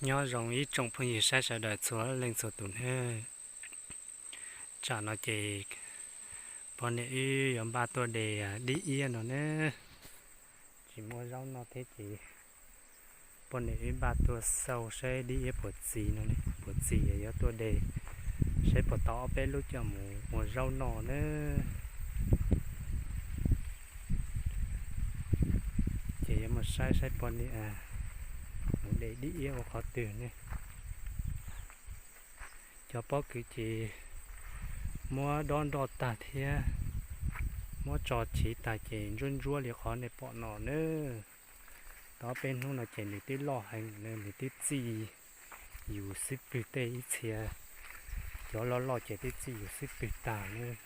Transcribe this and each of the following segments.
Nyob zoo ib tsoom phooj ywg saib sawv daws txhua leej txhua tus nawb. Tsam no ces poj niam wb yuav npaj tuaj de dib iab no nawb. Tsis muaj zaub noj thiab ces poj niam wb npaj tuaj xauj saib dib iab puas txi no, puas txi yuav tuaj de saib puas tau ob peb lub coj mus ua zaub noj nawb. Ces yuav mus saib saib poj niam mus de dib iab ua qhov twg ne. Cov pob kws ces muab dob nroj tag thiab muab tso chiv tag ces ntsuab ntsuab li qhov nej pom no nawb. Tau peb hnub no ces nws twb loj heev, nws twb txij yus xub pwg tej ib txhia. Cov loj loj ces twb txij yus xub pwg tag nawb.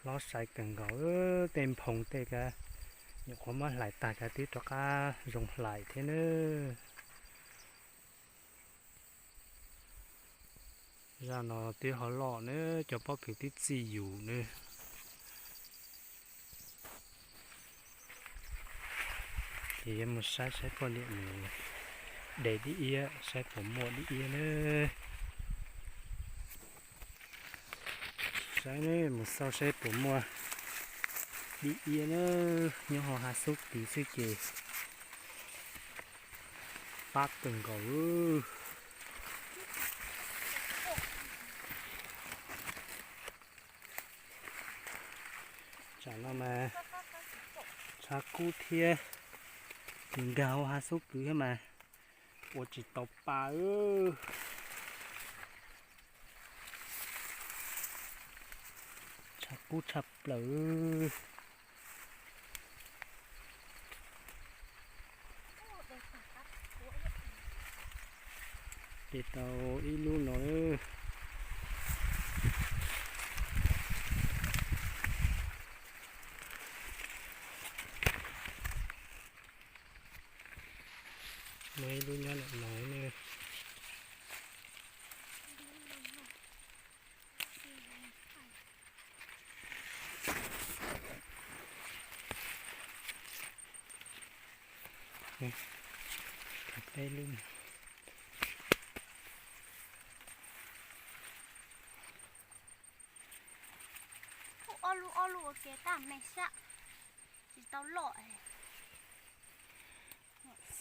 Hlob sai kawg nkaus, tej nphoo tej ka nyuam qhuav muab hlais tag ka twb rov qab zoo hlais thiab nawb. Zaj no twb ho loj nawb, cov pob kws twb txij yus nawb. Ces yuav mus saib saib poj niam mus de dib iab saib puas muaj dib iab nawb. Saib mus xauj saib puas muaj dib iab nawb, nyob hauv hav xub pwg xwb ces pab kawg nkaus. Tsam no mas tshav kub thiab, nkag hauv hav xub pwg thiab mas ua tsis tau pa. Tshav kub tshaj plaws. De tau ib lub no. Muaj ib lub nyob ntawm no ne. Peb lub. Ob lub ob lub ua ke tab me sab, tsis tau loj.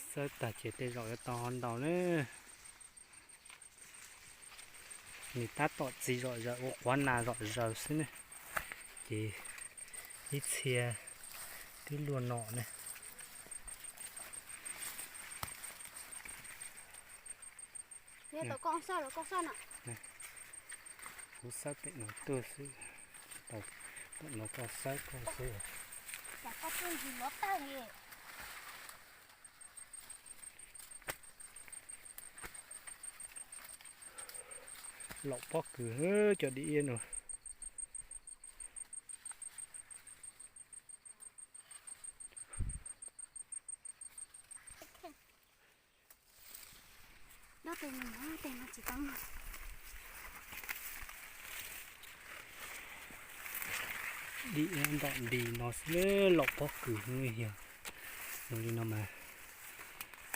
Xawb tag ces tej zaum yuav tau ho ntau na. Nws tab tom txi zom zaws ua quav nas zom zaws xwb ne, ces ib txhia twb luaj no ne. Kuv xawb pem no tuaj xwb, tom no koj xawb koj xwb. Laum pob kws cov dib iab no. Dib iab ntom nti no xwb, laum pob kws yog. Zoo li no mas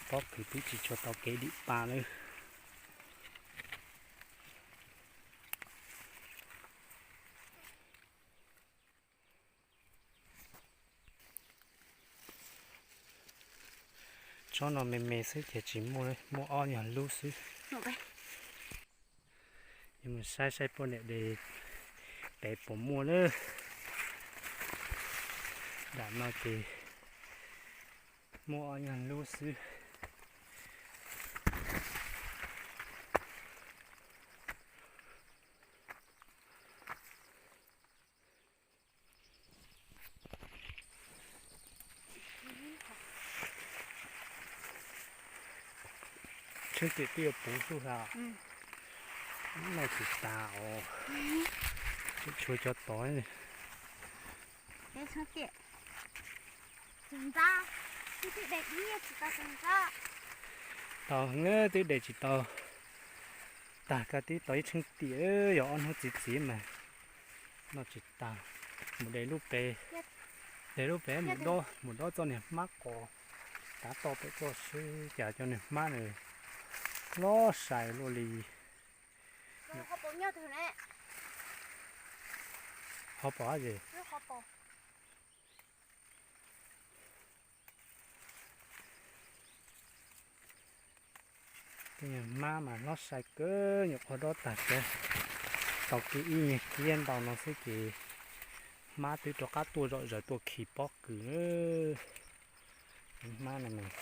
pob kws twb tsis tshua tau kev dim pa lawm. Tsob no me me xwb ces tsis muaj, muaj ob nyuag lub xwb. Yuav mus saib saib poj niam de pem puas muaj na. Nram no ces muaj ob nyuag lub xwb. Tshwj tim twb yuav puv xwb ha. Noj tsis tas os. Tshua cov tod. Tau heev, twb de tsis tau tag, koj twb tau ib tshwj tim, yog ob hnub txiv txiv mas noj tsis tas. Mus de lub pem, Ces lub pem mus dob, mus dob txoj niag hmab qos tav toj pem toj seb cas cov niag hmab nws hlob sai luaj li. Ho pom es tej niag hmab mas hlob sai kawg, nyuam qhuav dob tag tso, tau kiag ib nyuag kiab ntau no xwb ces hmab twb rov qab tuaj zom zaws tuaj khi pob kws na. Hmab no mas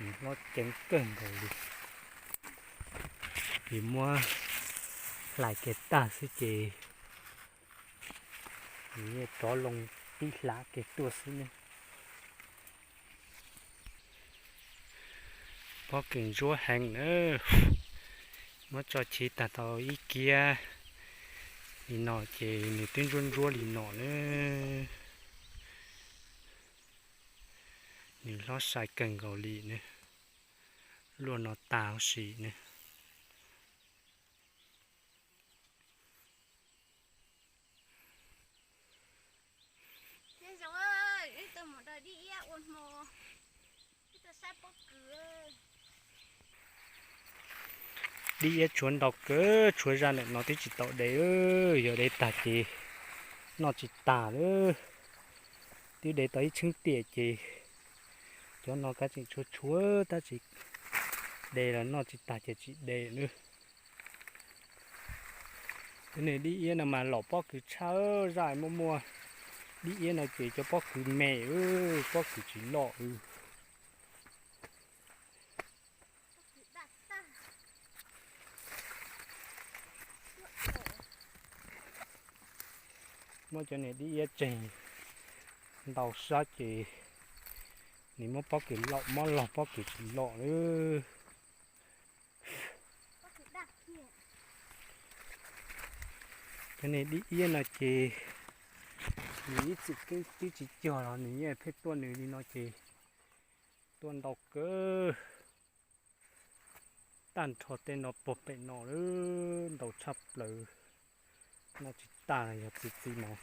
nws hlob ceev kawg nkaus li, vim muab hlais kiag tag xwb ces nws yeej rov loo tib hlav kiag tuaj xwb ne. Pob kws ntsuab heev na, muab tso chiv tag tau ib kiab li no ces nws twb ntsuab ntsuab li no na. Nws hlob sai kawg nkaus li ne, luaj no tag huv si ne. Dib iab tshuav ntau kawg, tshuav zaj ntawm no twb tsis tau de, yog de tag ces noj tsis tas lawm. Twb de tau ib tsheb tiam ces cov no kav tseem tshuav tshuav tab sis de los noj tsis tag ces tsis de lawm. Cov niag dib iab no mas lom pob kws tshaj, zaj muaj muaj dib iab no ces cov pob kws me, pob kws tsis loj. Muab cov niag dib iab tseg ntau sab ces nws muab pob kws lom mob log, pob kws tsis loj lawm. Cov niag dib iab no ces nws ib txwm twb tsis cog los nws yeej pheej tuaj nws li no ces tuaj ntau kawg. Tag nrho tej no puag pem no lawm, ntau tshaj plaws. Noj tsis tag, yog txi txiv mas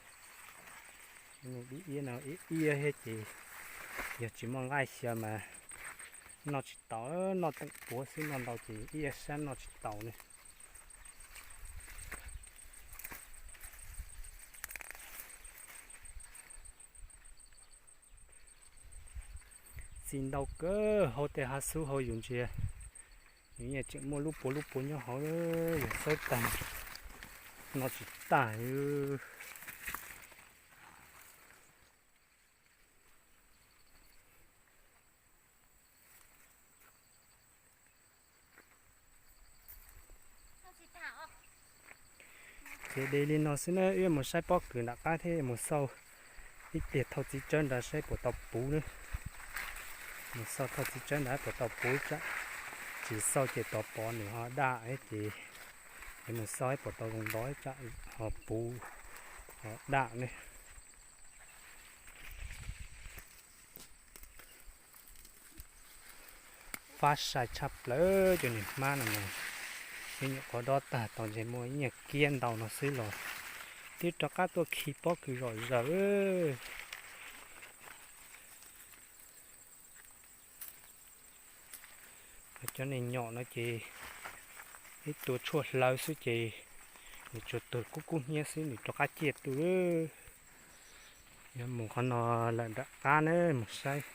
dib iab no iab thiab ces yog tsis muaj nqaij xyaw mas noj tsis tau, noj teem puav xwb, noj ntau ces ib sab noj tsis tau ne. Txi ntau kawg, hauv tej hav xub hauv yus ntsia, nws yeej tseem muaj lub puav lub puav nyob hauv, yog xawb tag noj tsis tag. Ces de li no xwb na, wb mus saib pob kws nram qab thiab mus xauj ib pliag thauj txiv tsawb nrad saib puas tau puv na. Mus xauj thauj txiv tsawb nrad puas tau puv, tsam tsis xauj ces tos pov nws ho daj ces, es mus xauj puas tau zoo ntau tsam ho puv ho daj ne. Fab sai tshaj plaws cov niag hmab no mas, ib nyuam qhuav dob tag tau ntshe muaj ib nyuag kiab ntau no xwb los twb rov qab tuaj khi pob kws zom zaws. Cov niag nyom no ces ib tug tshuaj hlawv xwb ces nws tsuas tuag kub kub hnyiab xwb nws rov qab ciaj tuaj. Yuav mus qhov no lawm nram qab na, mus saib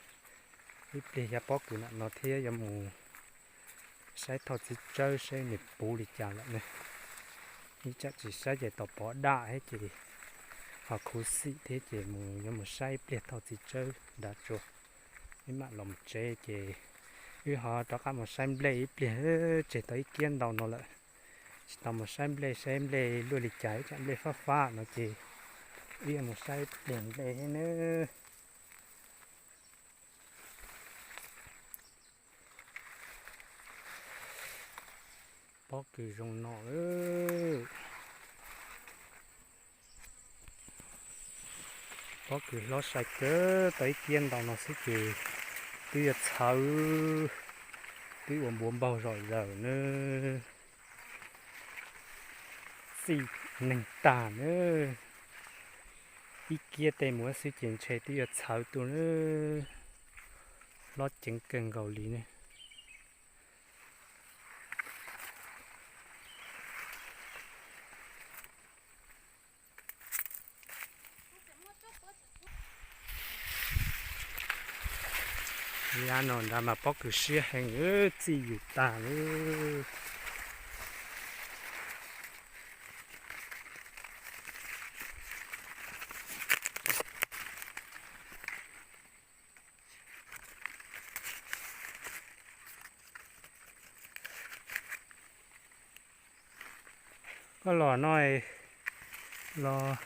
ib pliag xyov pob kws nram no thiab yuav mus saib thauj txiv tsawb saib nws puv li cas lawm ne. Ib tsam tsis saib ces tos pov daj thiab ces ho khuv xim thiab ces mus yuav mus saib ib pliag thauj txiv tsawb nrad tsuas, ib mam los mus tsev ces wb ho rov qab mus saib nplej ib pliag, tseg tau ib kiab ntau no lawm. Tsis tau mus saib nplej, saib nplej luaj li cas, ib tsam nplej fab fab no ces wb yuav mus saib ib pliag nplej thiab nawb. Pob kws zoo no lawm. Pob kws hlob sai kawg, tau ib kiab ntau no xwb ces twb yuav txhawv, twb ua npuav npaug zom zaws nawb. Txij neeg tag nawb. Ib kiag tes mus xwb ces ntshe twb yuav txhawv tuaj na. Hlob ceev kawg nkaus li ne. Yam no ntag mas pob kws siab heev, txij yus tag lawm. Koj los no, los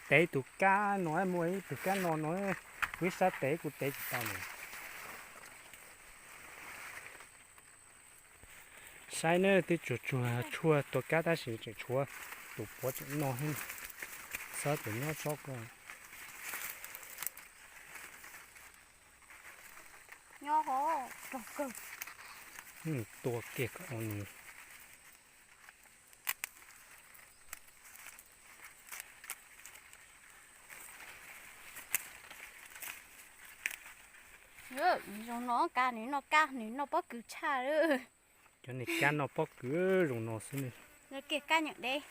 tev tus kab no, muaj ib tug kab no no, kuv ib sab tev kuv tev tsis tau li. Saib nawb, twb tsuag tsuag tshuaj tua kab tab sis tseem tshuav tus puav tseem noj thiab. Xob tus nyob tsob ko. Nyob hov rog kawg. Tua kiag kom ua nws. Zoo no kab nws noj kab nws noj pob kws tshaj lawm. Cov niag kab noj pob kws zoo no xwb ne. Kiag kab nyeem dev.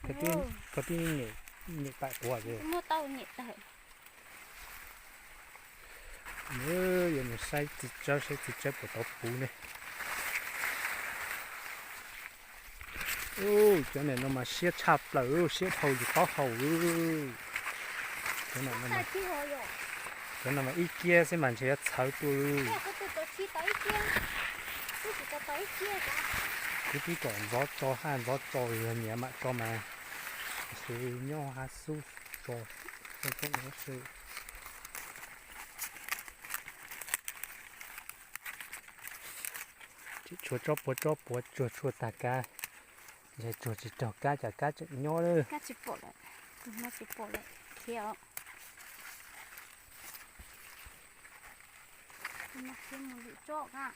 Koj twb nyem pam quav ces muab tau nyem tawm. Yuav mus saib txiv tsawb, saib txiv tsawb puas tau puv ne. Cov niag no mas siab tshaj plaws, siab dhau yus taub hau. Cov no mas ib kiag xwb mas ntshe yuav txhawv tuaj. Kuv twb kom ntxov tso haj ntxov tso yog nyiam mam tso mas, tab sis nyob haj xub tso, tso tsob no xwb. Tseem tshuav tsob puav tsob puav tsuag tshuaj tag kab, ntshe tsuag tsis raug kab cas kab tseem nyob lawm. Kab tsis pom lawm, tus no tsis pom lawm khiav os. Tus no khiav mus lwm tsob na.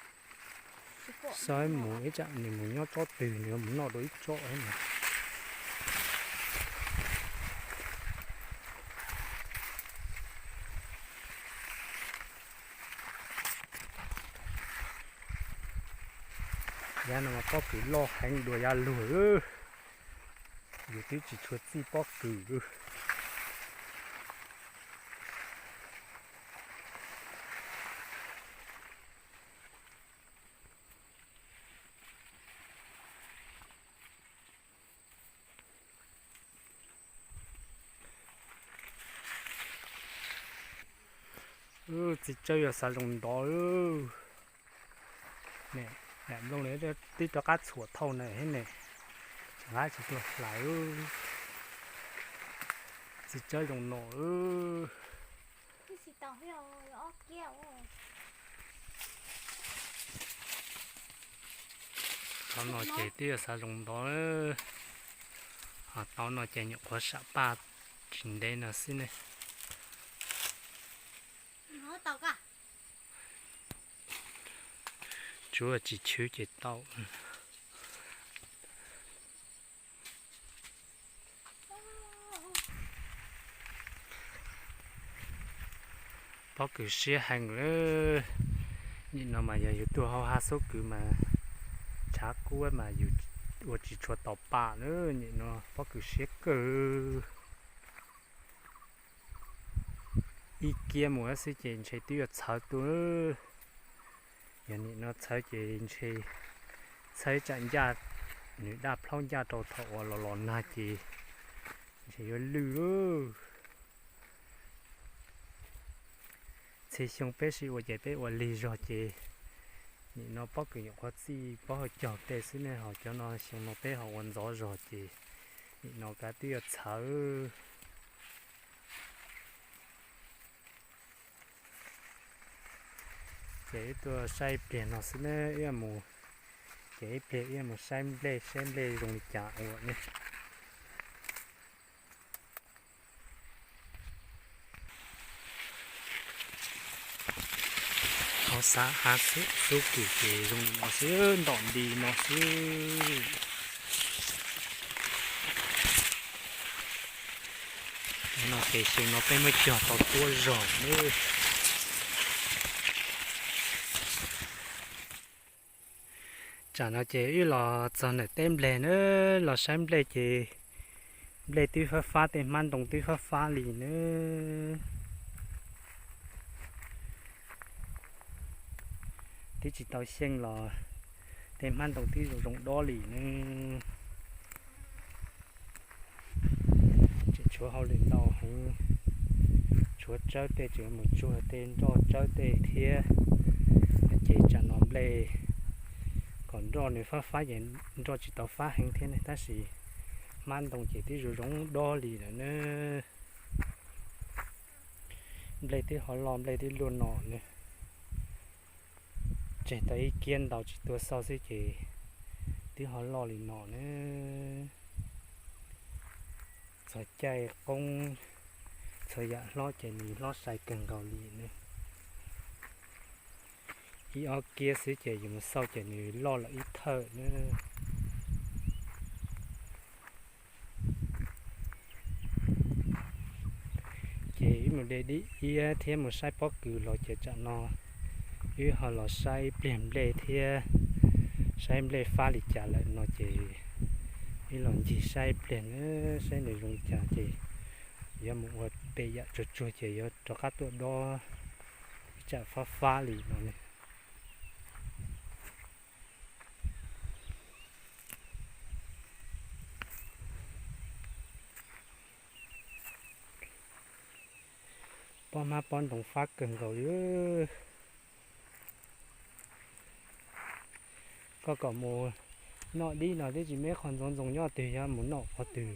Saib mus ib tsam nws mus nyob tsob twg nws mus noj dua ib tsob thiab mas. Yav no mas pob kws loj heev dua yav luag, yus twb tsis tshua txij pob kws. Txiv tsawb yog xav zoo ntov. Niam nplooj twb rov qab txhuam thauj na thiab ne, tseem nqa tsis tuaj hlais. Txiv tsawb zoo no. Qhov no ces twb yog xav zoo ntov, ho tau no ces nyuam qhuav sam paj tsis ntev no xwb ne. Tsuav tsis chwv ces tau. Pob kws siab heev lawm. Nim no mas yog yus tuaj hauv hav xub kws mas tshav kub mas yus ua tsis tshua tau pam na. Nim no pob kws siab kawg. Ib kiag mus xwb ces ntshe twb yuav txhawv tuaj. Yog nim no txhawv ces ntshe txhawb tsam ncaj, nws daj plhaub ncaj rau thaum uas los los nag ces ntshe yuav lwj. Txhia xyoo peb sib ua ces peb ua lig zog ces nim no pob kws nyuam qhuav txij pob hauv caug tej xwb ne, ho cov no xyoo no peb ho ua ntxov zog ces nim no kav twb yuav txhawv. Ces wb tuaj saib pliag no xwb ne, wb mus, ces ib pliag wb mus saib nplej, saib nplej zoo li cas ua ne. Hauv xab hav xub kws ces zoo li no xwb, ntom nti no xwb. Ces xyoo no peb muab cog tau tuab zog nawb. Tsam no ces wb los txog ntawm teb nplej nawb, los saib nplej ces nplej twb fab fab, tej hmab ntoo twb fab fab li nawb. Twb tsis tau xyeej los tej hmab ntoo twb zoo zoo dob li nawb. Tseem tshuav hauj lwm ntau heev, tshuav tsawb tej, tseem mus tsuag tej nroj tsawb tej thiab. Ces tsam no nplej kom nroj nws fab fab ces nroj tsis tau fab heev thiab ne, tab sis hmab ntoo ces twb zoo zoo dob li lawm nawb. Nplej twb ho loj, nplej twb luaj no nawb. Tseg tau ib kiab ntau tsis tuag xauj xwb ces twb ho loj li no nawb. Txog caij qoob, txog yam hlob ces nws hlob sai kawg nkaus li nawb. Ib ob kiab xwb ces yus mus xauj ces nws loj lawm ib thawj nawb. Ces wb mus de dib iab thiab mus saib pob kws los ces tsam no wb ho los saib pliag nplej thiab, saib nplej fab li cas lawm no ces wb los ncig saib pliag nawb, saib nws zoo li cas ces yuav mus ua tej yam tsuag tsuag ces yuav rov qab tuaj dob, ib tsam fab fab li no ne. Pob hmab pob ntoo fab kawg nkaus li. Koj kom mus noj dib no twb tsis muaj qhov ntxoov ntxoo nyob twg, yog mus noj qhov twg.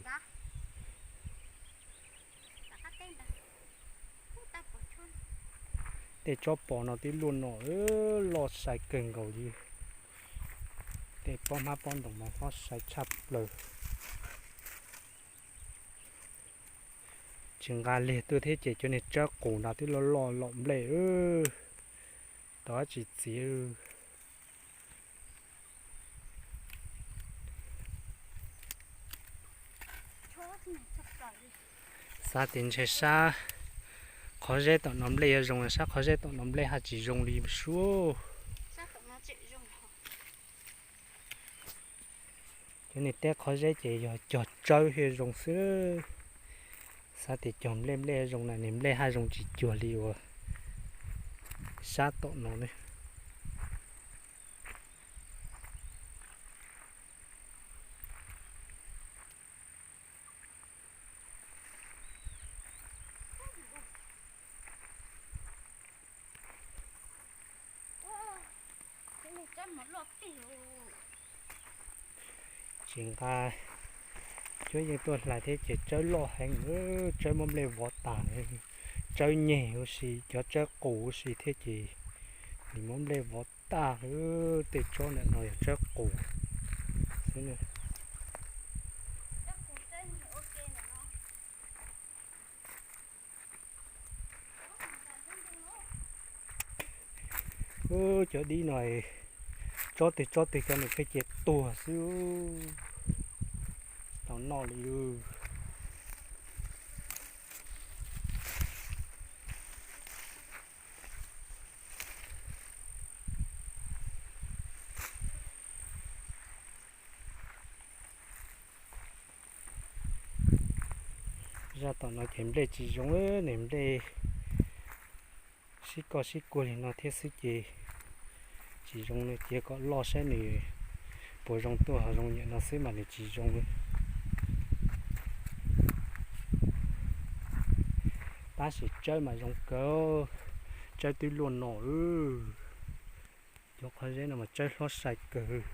Tej tsob pos no twb luaj no, loj sai kawg nkaus li. Tej pob hmab pob ntoo mas hlob sai tshaj plaws. Tsis nqa liag tuaj thiab ces cov niag tsawb qus no twb loj loj lom nplej, tau dab tsi txiv. Xav tias ntshe sab qhov zeb tom no nplej yuav zoo, sab qhov zeb tom no nplej haj tsis zoo li suab. Cov niag teb qhov zeb ces yog cog tsawb thiaj zoo xwb. Xav tias cog nplej nplej zoo na, niag nplej haj zoo tsis cuag li uas sab tom no ne. Tsis nqa cuab yeej tuaj hlais thiab ces tsawb loj heev, tsawb muab nplej vov tas. Tsawb nyeg huv si, cov tsawb qus huv si thiab ces nws muab nplej vov tag. Tej tsob ntawm no yog tsawb qus xwb. Cov dib no tsob twg tsob twg cov nws pheej cia tuag xwb. Tau noj li. Zaj tom no ces nplej tsis zoo, nws nplej sib koj sib kuag li no thiab xwb ces tsis zoo, cia kom loj saib nws puas zoo tuaj ho zoo yam no xwb mas nws tsis zoo. Tab sis tsawb mas zoo kawg, tsawb twb luaj no. Cov qhov zeb no mas tsawb hlob sai kawg.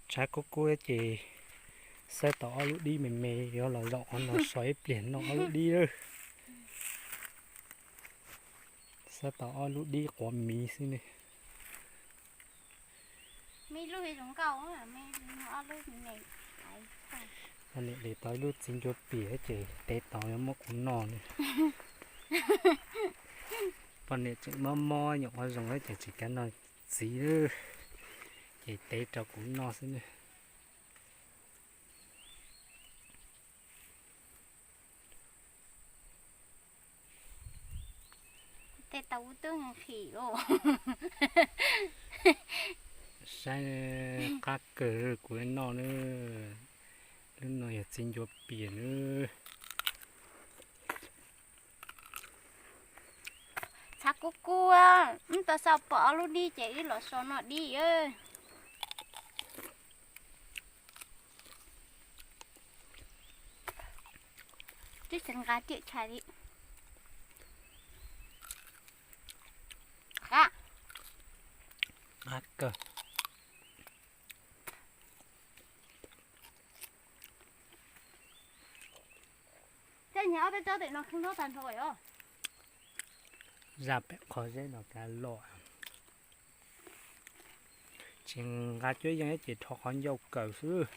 Tshav kub kub ces xawb tau ob lub dib me me, yuav los zaum qhov no so ib pliag noj ob lub dib lawm. Xawb tau ob lub dib quav miv xwb ne. Poj niam de tau ib lub txiv ncuav piam ces tev tau yuav muab kuv noj ne. Poj niam tseem mob mob nyuam qhuav zoo ces tsis kav noj txiv, ces tev rau kuv noj xwb ne. Tej tau ub twb nqhis ub. Saib qab kawg kuv noj na. Lub no yog txiv ncuav pias na. Txhav kub kub, wb tau xauj pom ob lub dib ces wb los so noj dib. Twb tsis nqa riam tshais li. Qab kawg. Tej niag ob peb tsob tim no khwb nrab tag nrho os. Zaj pem qhov zeb no kav loj. Tsis nqa cuab yeej ces rho qhov ncauj kaws xwb.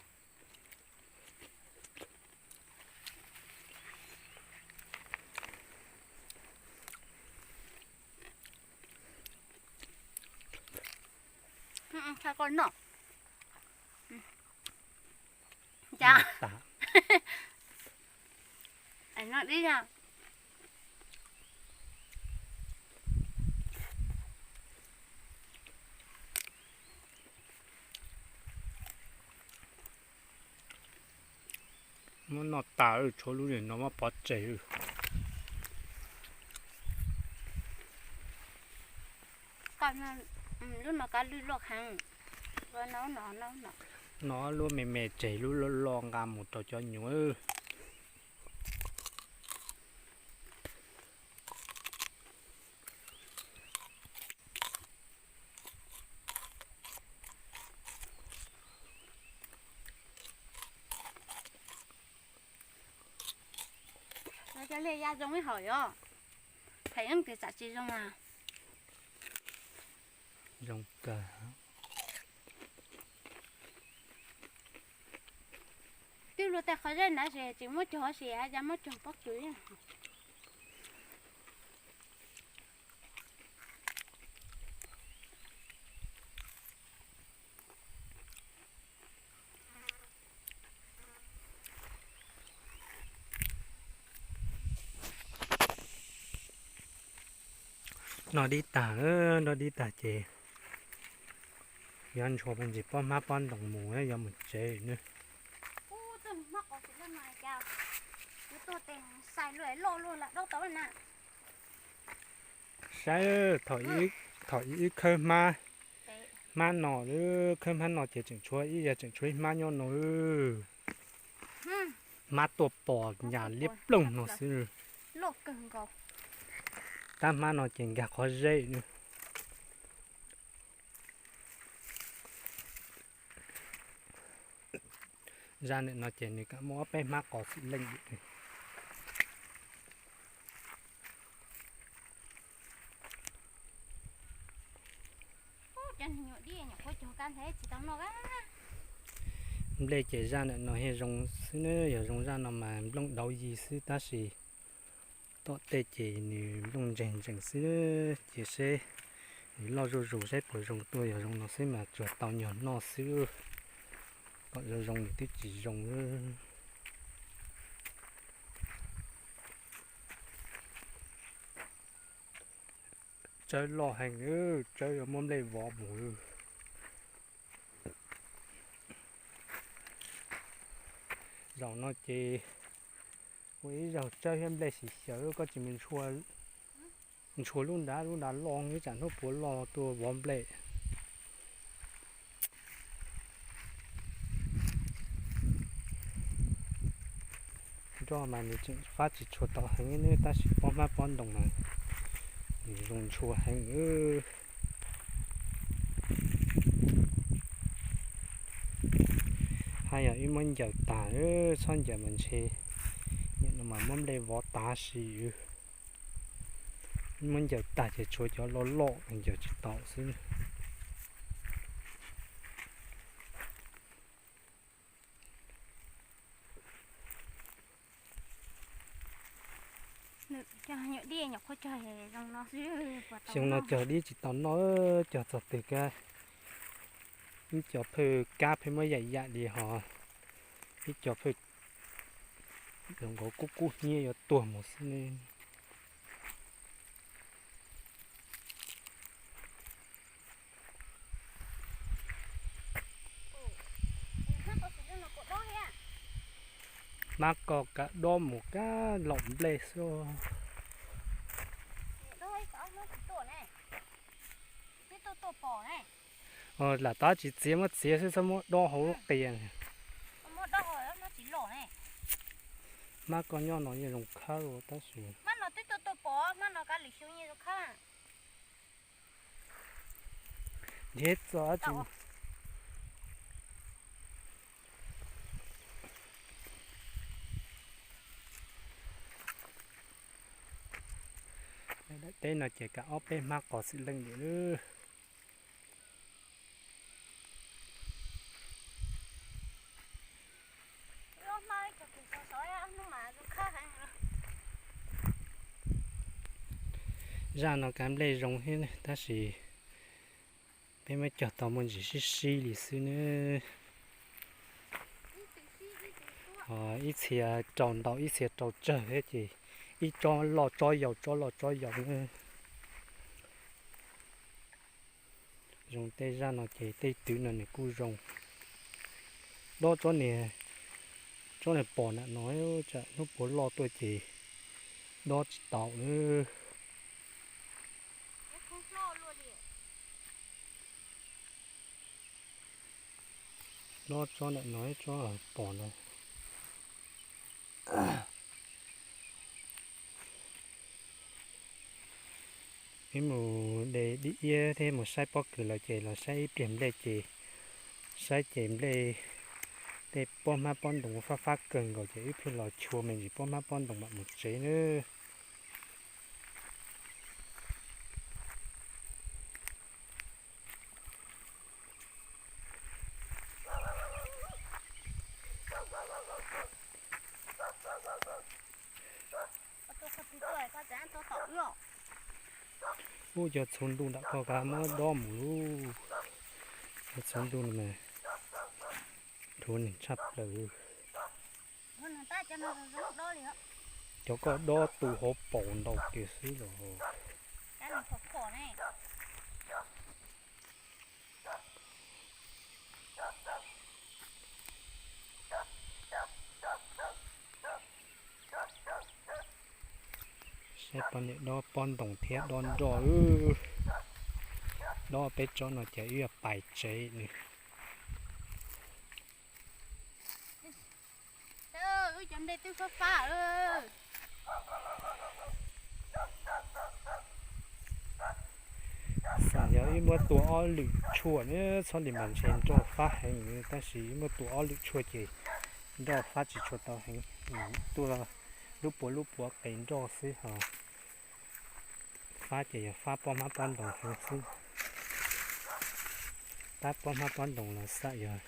Tha koj noj. Cas? Noj dib na. Muab noj tas, tshuav lub nim no muab pov tseg. Lub no kab lwj loj heev. Noj lub me me tseg, lub loj loj nqa mus rau cov nyuam. Cov liaj ya zoo ib hom yom. Thaum ub tias tsam tsis zoo na. Zoo kawg. Twb luag tej qhov zeb na ces tsis muab cog, tab sis haj yam muab cog pob kws. Noj dib tag, noj dib tag ces yuav ntshua me ntsis pob hmab pob ntoos mus, yuav mus tsev nawb. Saib, thaum ib khawb hmab, hmab no, khawb hmab no ces tseem tshuav ib yam, tseem tshuav ib hmab nyob no. Hmab tuaj pos nyas liab ploog no xwb. Tab hmab no ces nkag qhov zeb. Zaj ntawm no ces nws kam muaj ob peb hmab qos xwm leej. Nplej ces zaj ntawm no thiaj zoo xwb na, yog zoo zaj no mas nplooj dauv yi xwb tab sis tom tej ces nws nplooj ntseg ntsees xwb. Ces seb nws loj zuj zus seb puas zoo tuaj, yog zoo no xwb mas tsuas tau nyuag noj xwb. Kom zoo zoo nws twb tsis zoo. Tsawb loj heev, tsawb yuav muab nplej vov mus. Zaum no ces ua ib zaug tsawb thiab nplej xim xyaw, koj tsis mus ntshua lub nrad, lub nrad loj, ib tsam hnub puav loj tuaj vov nplej. Nroj mas nws tseem fab tsis tshua tau heev, tab sis pob hmab pob ntoos mas nws zoo ntshua heev. Haj yam ib muab ncaws tag, txhob ncaws mas ntshe nim no mas muab nplej vov tag si. Ib muab ncaws tag ces tshuav cov loj loj ncaws tsis tau xwb. Xyoo no cog dib tsis tau noj, cog txog twg kab ib co phawj kab pheej muab yaim yaim li hos, ib co phawj zoo nkaus kub kub hnyiab yuav tuag mus xwb ne. Mab ko kav dob mus kab laum nplej xwb. Lam tab tsis txiav, muab txiav xwb, txhob muab dob hauv lub qias. Mab ko nyob no yeej zoo khawb tab sis nrhiav txog dab tsi. Daim teb no ces kav ob peb hmab qos xwm leej li. Zaj no kav nplej zoo thiab tab sis peb muab cog tau muaj ntsis sib sib li xwb nawb. Ib txhia rau ntau ib txhia rau tsawg thiab ces ib tsob loj tsob yau tsob loj tsob yau nawb. Zoo tej zaj no ces tej twv no nws kuj zoo. Dob tsob niag, tsob niag pom nram no, tsam hnub puav loj tuaj ces dob tsis tau nawb. Dob tsob nram no, tsob pom no. Ib mus de dib iab thiab mus saib pob kws los ces los saib ib pliag nplej ces, saib ces nplej tej pob hmab pob ntoos fab fab kawg nkaus ces wb pheej los chua me ntsis pob hmab pob ntoos mam mus tsev nawb. Ub, cov txhuv ntuj nram koj kav muab dob mus lauj. Cov txhuv ntuj no mas dhuav neeg tshaj plaws. Cov koj dob tu hauv paus ntau tiag xwb los. Saib poj niam dob pob ntoos thiab dob nroj. Dob peb tsob no ces wb yuav pais tsev nws. Xam yog wb muab tua ob lwm tshuaj ne, txhob li mas ntshe nroj fab heev, tab sis wb muab tua ob lwm tshuaj ces nroj fab tsis tshua tau heev. Tuaj lub puav lub puav qes nroj xwb ho. Fab ces yog fab pob hmab pob ntoos heev xwb. Tab pob hmab pob ntoos los xam yog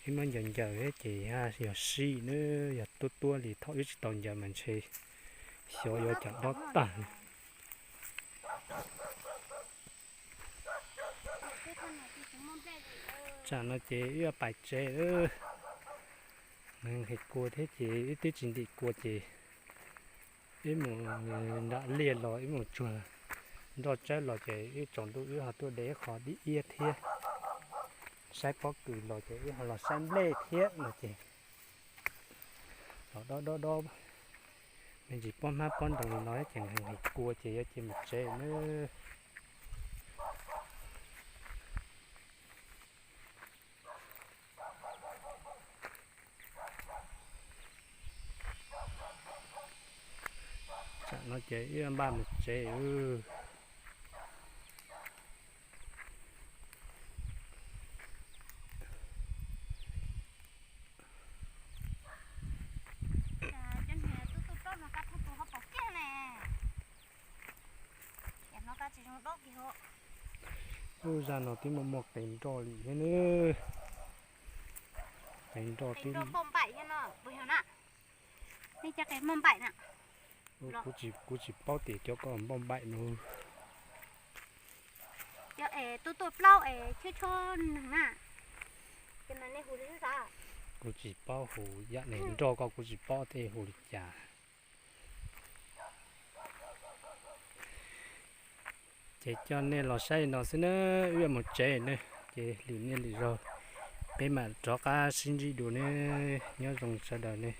wb muab ncaws ncaws ces yog sib nab, yog tuab tuab li thaum wb tsis tau ncaws mas ntshe xyov yuav cas dob tag. Tsam no ces wb pais tsev. Nqhis kua thiab ces wb twb tsis ntim kua ces wb mus nram liaj los wb mus tsuag nroj tsawb los ces wb tsaus ntuj wb ho tuaj de qho dib iab thiab. Saib pob kws los ces wb ho los saib nplej thiab no ces los dob dob dob me ntsis pob hmab pob ntoos li no ces nqhis kua ces yuav cia mus tsev nawb. Tsam no ces wb npaj mus tsev. Ub, zaj no twb muaj muaj qe nroj li thiab ne. Qe nroj twb, kuv tsis, kuv tsis paub tias cov ko npauj npaim no. Tuaj tuaj plaub es tshuab tshuab neeg na. Kuv tsis paub hu yam ne, nroj ko kuv tsis paub tej hu li cas. Ces coj nej los saib li no xwb nawb, wb yuav mus tsev ne, ces lwm niaj lwm zaug peb mam rov qab sib ntsib dua ne, nyob zoo sawv daws ne.